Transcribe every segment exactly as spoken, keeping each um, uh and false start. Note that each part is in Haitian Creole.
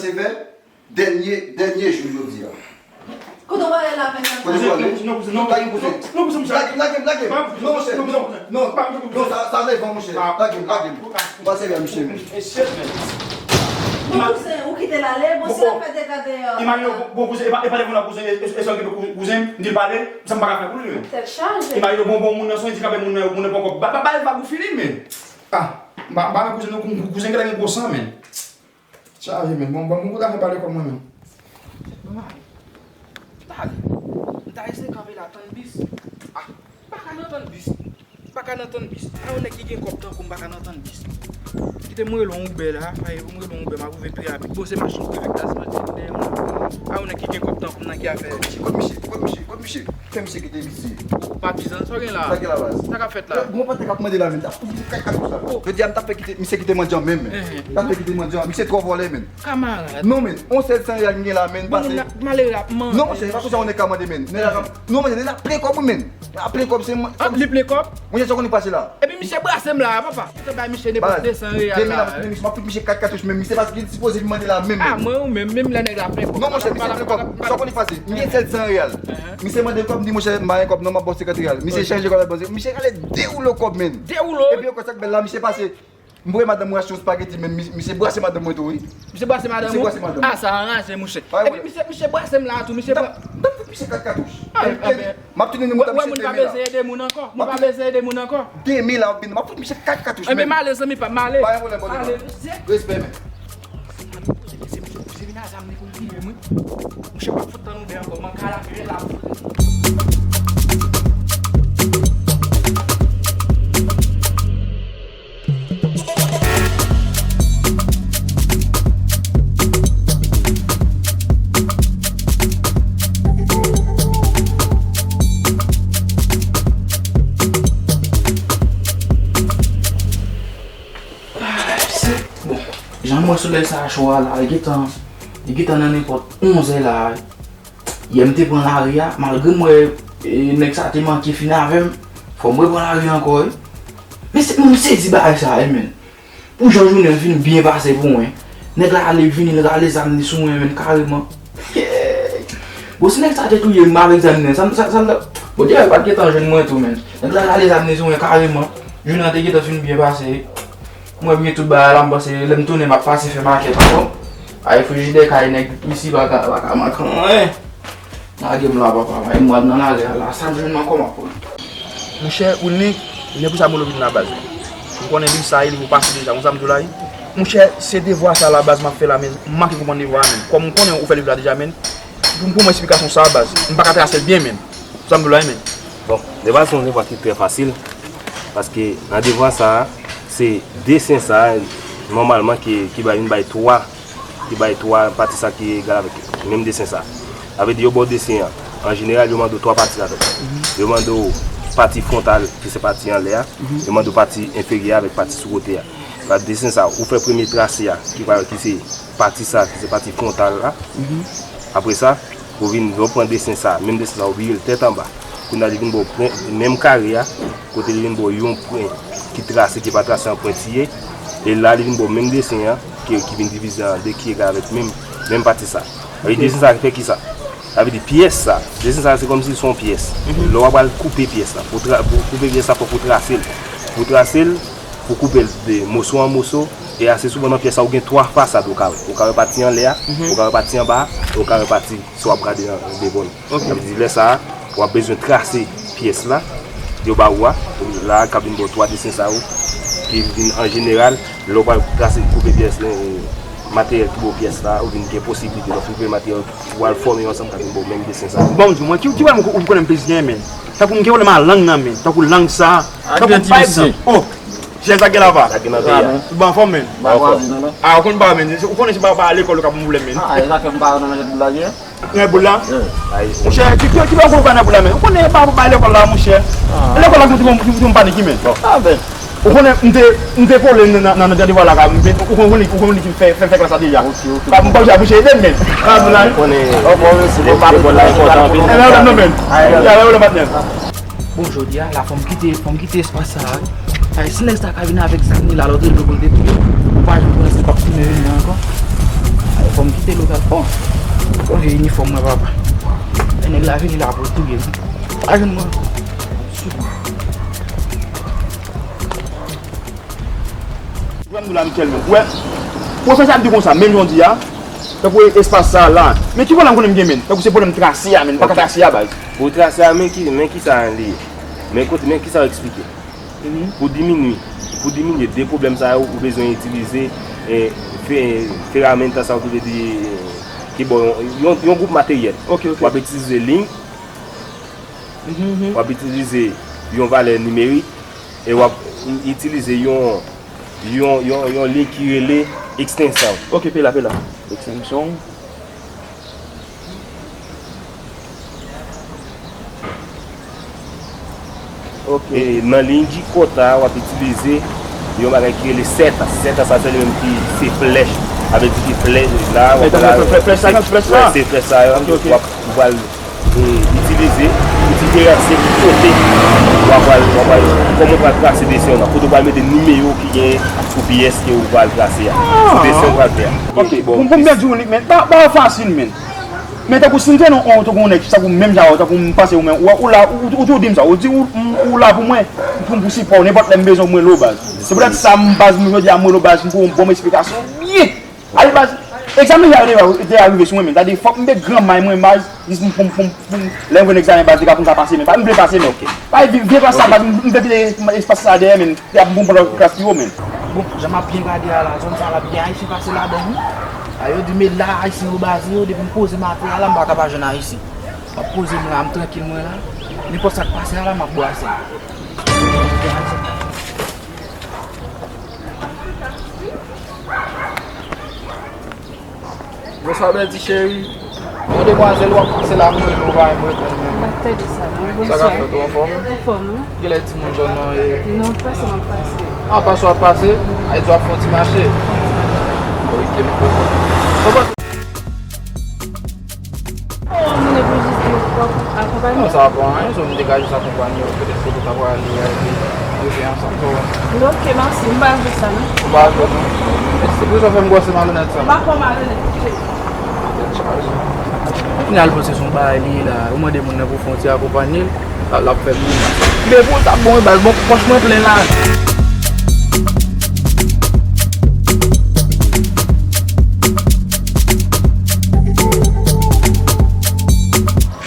Sevè, dènye, dènye jou jodi a. Kote w ale la, men? Kote w ale? Non, kouzen, non, kouzen, non, lage m, kouzen. Non, kouzen, lage m, lage m, lage m. Non, monchè, non, non, non, sa, sa devan, monchè. Lage m, lage m. Pase la, monchè. Bon, kouzen, ou kite l ale, bon, si l ap fè dega deyò. Imajine w, bon, kouzen, e pa, e pa devan la, kouzen, e, e, e sa ki kouzen, m di l pale, sa m pa ka fè pou li, men. Tèt chaje. Imajine w, bon, bon, moun nan se yon andikape, moun nan, moun nan poko, ba, ba, ba l vag ou fini, men. Ah, ba, ba, kouzen, nou, kou-, kouzen genlè gen gwo san, men. Chaje, men. Bon, bon, m kontan fè pale kòm mwen, men. Mwen, m ta ale. M ta eseye kanpe la, tann bis. Ah, m pa ka nan tann bis. M pa ka nan tann bis. A yon nèg ki gen kòb tankou m pa ka nan tann bis. Kite m rele yon Uber la, pa m rele yon Uber, m ap rive pi rapid. Bon, se machin prive k ta sipòte vin dèyè m la. A yon nèg ki gen kòb tankou m nan ki afè. Kot misye, kot misye, kot misye. Fè misye kite misye. Papizan, sa w gen la? Sa gen la, baz? Sa k ap fèt la? Gon patnè k ap mande la, men. Ap fout misye kat katouch la. Oh. Jodi a, m t ap fè kite, misye kite mandyan menm, men. Ehn. M t ap fè kite mandyan. Misye twò vòlè, men. Kamarad. Non, men. On sèl san reyal m gen la, men. Bon, pase. Malere ap mande. Non, monchè, se pa konsa yon nèg ka mande, men. Nèg la ka, non, monchè, nèg la plen kòb, wi, men. Nèg la plen kòb, se. Ah, li plen kòb? Monchè, sa w konn li pase la? Epi misye brase m la, papa. Ou te bay misye nenpòt de san reyal la. Demen la, misye, m ap fout misye kat katouch menm. Misye pa sa ki sipoze vin mande la menm, menm. Ah, mwen ou menm, menm lè nèg la plen kòb. Non, monchè, misye plen kòb. Sa w konn li pase? M gen sèl san reyal. Misye mande m kòb, m di, monchè, m pa gen kòb non, m ap ba w senkant reyal. Misye chanje kòb, l ap ba w senkant. Misye rale de woulo kòb, menm. De woulo? Epi ankò, sa k bèl la, misye pase. M voye madanm mwen achte yon spageti, menm, mis-, misye brase madanm mwen tou, wi. Misye brase madanm ou? Misye brase madanm mwen. Ah, sa anraje, monchè. Epi misye, misye brase m la tou, misye. M t ap, m t ap fout misye kat katouch. Ah, epi, epi, m ap tounen nan mouton misye demen la. Wè, moun pa bezwen ede moun ankò. Moun pa bezwen ede moun ankò. Demen la, w ap vin, m ap fout misye kat katouch, men. Enben, m ale, zanmi pa m, m ale. Pa gen pwoblèm, bòdè. Ale, mesye. Respè, men. Se, se, se vin a zam li pou l vire, mwen. Monchè, w ap fout tann ou byen ankò, man ka la, men la. Bon, jan m wè solèy sa a cho a la, li gentan, li gentan nan nenpòt onzè la. Yè m te pran lari a, malgre m wè, e, nèg sa te manke fin avè m, fò m repran lari ankò, wi. Men se, m sezi bagay sa, wi, men. Pou jan jounen an fin byen pase pou mwen, nèg la ale vini, l rale zam li sou mwen, men, kareman. Bon, si nèg sa te touye m avèk zam nan, sa, sa, sa, Bondye pa t gentan jwenn mwen tou, men. Nèg la rale zam li sou mwen kareman. Jounen an te gentan fin byen pase. Mwen, m gen tout bagay la, m panse lè m tounen, m ap pase fè makèt ankò. Ay, frijidè kay nèg isi pa ka, pa ka manke anyen. Lage m la, papa, bay m al nan lari a la. Sa m jwenn nan kò m ap pran. Monchè, Wilny, men pou sa Bolo vin la, baz. M konnen li sa, li pou pase deja, konsa m di w la, wi. Monchè, se devwa sa la, baz, m ap fè la, men m manke konprann devwa a, men. Kòm m konnen ou fè liv la deja, men, pou, pou mwen esplikasyon sa, baz. M pa ka trase l byen, men. Sa m di w la, wi, men. Bon, devwa se yon devwa ki trè fasil, paske nan devwa sa a, se desen sa a, nòmalman, ki, ki bay, vin bay twa, ki bay twa pati sa ki egal avèk menm desen sa a. Sa vle di, yo ba w desen an. An jeneral, yo mande w twa pati ladan l. Yo mande w pati fwontal, ki se pati anlè a. Yo mande w pati enferyè avèk pati sou kote a. Sa, desen sa, ou fè premye trase a, ki pa, ki se pati sa, ki se pati fwontal la. Apre sa, ou vin, lè w pran desen sa, menm desen sa, ou vire l tèt anba. Kounye a, li vin ba w pwen, menm kare a, kote li vin ba w yon pwen ki trase, ki pa trase an pwentiye. E la, li vin ba w menm desen an, ki, ki vin divize an de, ki egal avèk menm, menm pati sa. Sa vle di, desen sa fè ki sa? Sa vle di, pyès sa, desen sa, se kòmsi se yon pyès. Lè w ap al koupe pyès la, pou tra-, pou koupe pyès la, fòk ou trase l. Pou trase l, pou koupe l de moso an moso, e ase souvan nan pyès sa, ou gen twa fasad ou ka wè. Ou ka wè pati anlè a, ou ka wè pati anba a, e ou ka wè pati si w ap gade nan devan w. Sa vle di, lè sa a, w ap bezwen trase pyès la, yo ba ou a, la, k ap vin ba w twa desen sa yo, ki vin an jeneral, lè w pral trase, koupe pyès, eh, materyèl ki ba w pyès la, ou vin gen posiblite, lè w fin koupe materyèl, ou al fòme yo ansanm, k ap vin ba w menm desen sa yo. Bon, di mwen, ki, ki wè m, ou konnen m plis gen, men? Tankou m gen pwoblèm a lang nan, men. Tankou lang sa. Tankou, pa egzanp, oh, Jèn sa gen lava. Sa gen nan peyi a. Tout bon anfòm, men. Anfòm. Ah, ou konn pa, men. Ou konnen se pa, pa lekòl ou ka pou pwoblèm, men. Ah, e sa fè m pa nan jèt boul la, gen? Nan boul la? Monchè, ki, ki, ki lè ou konn pa nan boul la, men? Ou konnen pa, pa lekòl la, monchè. Lekòl la, se yon, yon, yon panik, men. Ah, ben. Ou konnen, m te, m te kole nan, nan, nan, nan devwa la, ka, m te, ou konnen, ou konnen ki fè, fè, fè klas la deja. Ok, ok. Pa, m pa, monchè, ede m, men. Ah, boul la. Ou konnen, lekòl la enpòtan anpil. Eh, non, non, men. Ya, ya, ya, patnè. Bon, jodi a la, fò m kite, fò m kite espas sa a, wi. Ay, si nèg sa ka vin avèk zam li la, lòt rezo kote tou, ou pa janm konnen si l p ap tounen vin la ankò. Ay, fò m Oh, bon vye inifòm mwen, papa. E nèg la vini la pou l touye m. Pa jwenn mwen. Pwoblèm nou la, Michel, men. Wè, pwofesè ap di konsa, menm jan w di a, tankou espas sa la. Men ki pwoblèm konnen m gen, men? Tankou se pwoblèm trase a, men. M pa ka trase a, baz. Pou trase a, men ki, men ki sa li ye. Men kote, men ki sa yo eksplike. Pou diminye, pou diminye de pwoblèm sa yo, ou bezwen itilize, eh, fe-, ferramenta sa yo ki vle di, eh, ki bon, yon, yon gwoup materyèl. Ok, ok. W ap itilize liy, w ap itilize yon valè nimerik, e w ap itilize yon, yon, yon, yon liy ki rele ekstensyon. Ok, pe la, pe la. Ekstensyon. Ok. E nan liy di kota, w ap itilize yon bagay ki rele sèta. Sèta sa se li menm ki se flèch. Sa vle di ki flèch la, w ap Flèch, flèch, flèch sa, flèch sa. Wè, se flèch sa yo. Ok, ok. W ap, ou pral, e, itilize pou diferansye ki kote w ap pral, w ap pral, kòman w pral trase desen w nan. Kote w pral mete nimewo ki gen pou pyès ke w pral trase a. Ah. Desen w pral fè a. Ok, bon, pou, pou m byen di w, men, ba, ba fasil, men. Men tankou si m te nan yon, tankou yon nèg, tankou menm jan ou, tankou m panse ou menm, ou, ou la, ou, ou toujou di m sa, ou di ou, ou, ou la pou mwen, pou, pou sipò w, nenpòt lè m bezwen w, mwen rele w baz. Se poutèt sa, m baz, m jodi a, m rele w baz, m pou yon bon esplikasyon, byen. Ale baz, egzamen sa yo deja, deja rive sou mwen, men. Sa di, fòk m te gran may mwen, baz, jis pou, pou, pou, pou, lè m jwenn egzamen, baz, deja pou m ka pase, men. Pa m vle pase, men. Pa vin, vin fè sa, baz, m, m vle kite espas sa dèyè, men. Te ap bon pou lòt klas pi wo, men. Bon, jan m ap byen gade a la, zòn sa la, ap gen Ayisyen pase ladan l, wi. A, yo di, men la, Ayisyen yo baze yo, depi m poze m atè a la, m pa ka pa jwenn Ayisyen. M ap poze m la, m trankil mwen la. Nenpòt sa k pase a la, m ap bwase. Bonswa, Bèti cheri. Yon demwazèl w ap pase la, mwen rele w, w pa menm reponn mwen. M pa t tande sa non. Sa k ap fèt, ou anfòm? Anfòm, wi. Kilè timoun zòn nan ye? Non, pase m ap pase. A, pase w ap pase? Ayiti w ap fè yon ti mache? Ok, m konprann. Konprann. Ou mande pou jis di w akonpanye? Non, sa pa anyen, so m te ka jis akonpanye w, petèt se pou ta pral li a, epi rive ansanm, so. Ok, mèsi, m pa jwe sa, non. Ou pa jwe, non? Mèsi, poukisa w fè m gwòse malonèt sa? M pa fè w malonèt, cheri. Tèt chaje. Ou fin al panse se yon bagay li ye la, ou mande moun nan pou fè yon ti akonpanye l, l ap fè moun. Men pou l ta bon, e baz, bon, pòch mwen plen la.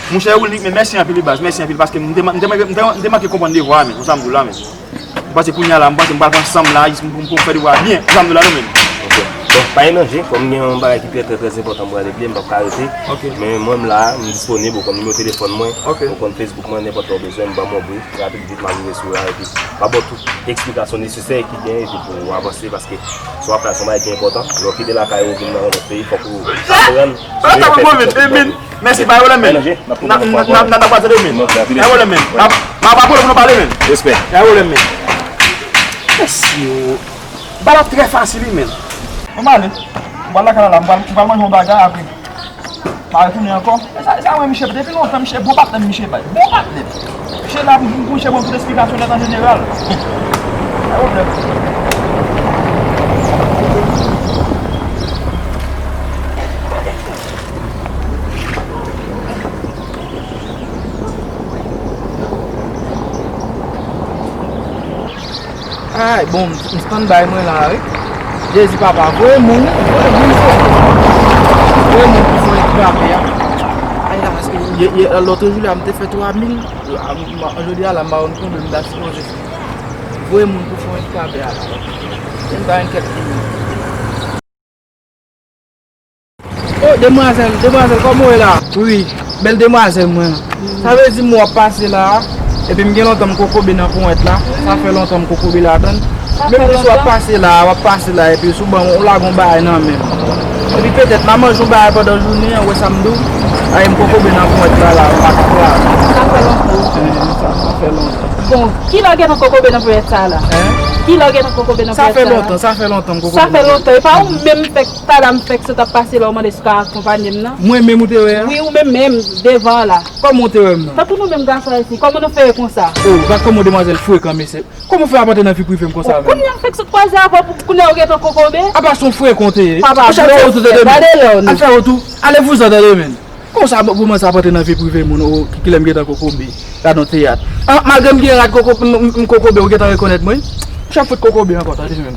Monchè Wilnick, men mèsi anpil wi baz, mèsi anpil, paske m te, m te, m te, m te manke konprann devwa a, men, konsa m di w la, men. M panse kounye a la, m panse m pral pran san m la, jis pou, pou, pou m fè devwa a byen, konsa m di w la non, men. Ok. Bon, pa gen danje, kòm gen yon bagay ki trè, trè, trè enpòtan m pral regle, m p ap ka rete. Ok. Men mwen m la, m disponib, ou konn nimewo telefòn mwen, ok, ou konn Facebook mwen, nenpòt lè w bezwen m, ban m yon bri, rapid, vit, m ap rive sou ou la, epi m ap ba w tout eksplikasyon nesesè ki gen, epi pou w avanse, paske sa w ap fè a se yon bagay ki enpòtan. Lè w kite lakay ou, vin nan yon lòt peyi, fòk ou aprann. Mèsi, pa gen pwoblèm, men. N ap, n ap, n ap, n ap pase demen. Pa gen pwoblèm, men. N ap, n ap, pa pwoblèm pou nou pale, men. Respè. Pa gen pwoblèm, men. Mèsi, yo. Bagay la trè fasil, wi, men. Mwen ale. Mwen pral lakay la, la. Mwen pral, mwen pral manje yon bagay apre. Mwen retounen ankò. E sa, e sa, mwen, misye, depi lontan, misye, bon patnè, misye, bay. Bon patnè. Misye la pou, pou, pou misye ban tout esplikasyon nèt an jeneral. Pa gen pwoblèm. Ay, bon, m, m stand by mwen la, wi. Jezi papa, voye moun, voye moun, voye moun pou fè yon ti kafe a. Ay, la, paske yè, yè, lòt jou la, m te fè twa mil. A, m, m, jodi a la, m pa konn konbyen m ta sipoze fè. Voye moun pou fè yon ti kafe a la. M ta gen kèk minit. Oh, demwazèl, demwazèl, kòman w ye la? Wi, bèl demwazèl mwen an. Sa vle di m wè w ap pase la a, epi m gen lontan m kokobe nan ponyèt la. Sa fè lontan m kokobe la, tann. Menm si w ap pase la a, w ap pase la a, epi sou ban m, ou lage yon bagay nan men m. Epi petèt m a manje yon bagay pandan jounen an, ou wè sa m di w? Ay, m kokobe nan ponyèt la, la, m pa ka pran. Sa fè lontan. Eh, sa, sa fè lontan. Bon, kilè w gentan kokobe nan ponyèt sa a la? Hein? Kilè w gentan kokobe nan Sa fè pwèt sa? Lontan, sa fè lontan m kokobe. Sa fè lontan. E pa ou menm fèk, talè m fèk sot ap pase la, ou mande si w ka akonpanye m nan? Mwen menm ou te wè a? Wi, ou menm menm, devan an la. Kòman ou te wè m nan? Tankou nou menm gason isi, kòman nou fè konsa? O, gad kòman demwazèl frekan mesye. Kòman w fè ap antre nan vi prive m konsa menm? Kounye a m fèk sot kwaze avè w pou kounye a ou gentan kokobe? Apa se yon frekan w te ye? Papa, Chak fwa ou tou tande gade lè w al fè wout ou. Ale vouzan tande menm. Kòman sa pou mwen sa ap antre nan vi prive moun ou kilè m gentan kokobe? Gad yon teyat. An, malgre m gen rad koko, m, m, m kokobe, ou gentan rekonèt mwen? Chak fout kokobe ankò, tande menm.